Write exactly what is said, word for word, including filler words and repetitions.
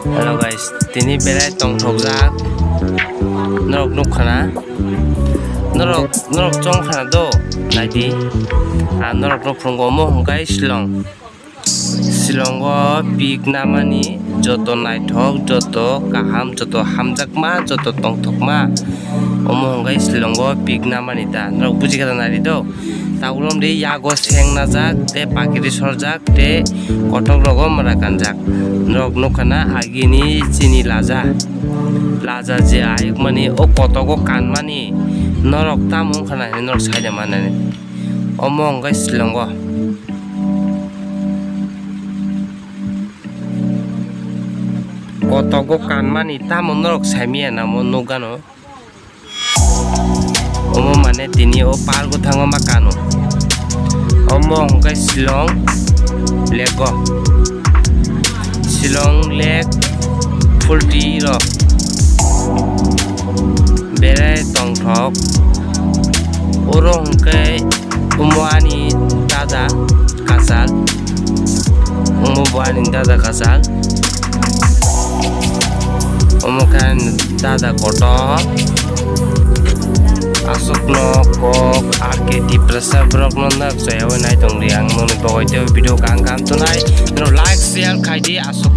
Hello guys, tini belai tongthokjak. Norok nukha na? Norok, norok chongkha na do? Naidi. Ah, norok no phungo omo hwnkhe Shillong. Shillongo pik namani joto naithok, joto kaham, joto hamjakma, joto tongthokma. Omo hwnkhe Shillongo pik namani ta. Norok bujikha da naidi do? Tabuk romdi yago seng najak, tei pakiri sorjak, tei kotok rogo mara kanjak. Norok nukha na agini chini laja. Laja je ayukmani, o kotogo kanmani, norok tamo wngkha na hinwi norok saida manani. Omo hwnkhe Shillongo. Kotogo kanmani tamo norok saimanya namo nukgano. Omo mane tini o park o thango ma kano. Omo hwnkhe Shillong lake o. Shillong lake phulti rok berai tongthok. Oro hwnkhe omo ani dada kachal. Omo bo ani dada kachal. Omo khe ani dada kotor. Aswkno kok R K Tiprasa borokno nak chayawai nai tongdi ang noni bagwi tei video kaham kaham tongnai. Norok like, share khaidi aswkno.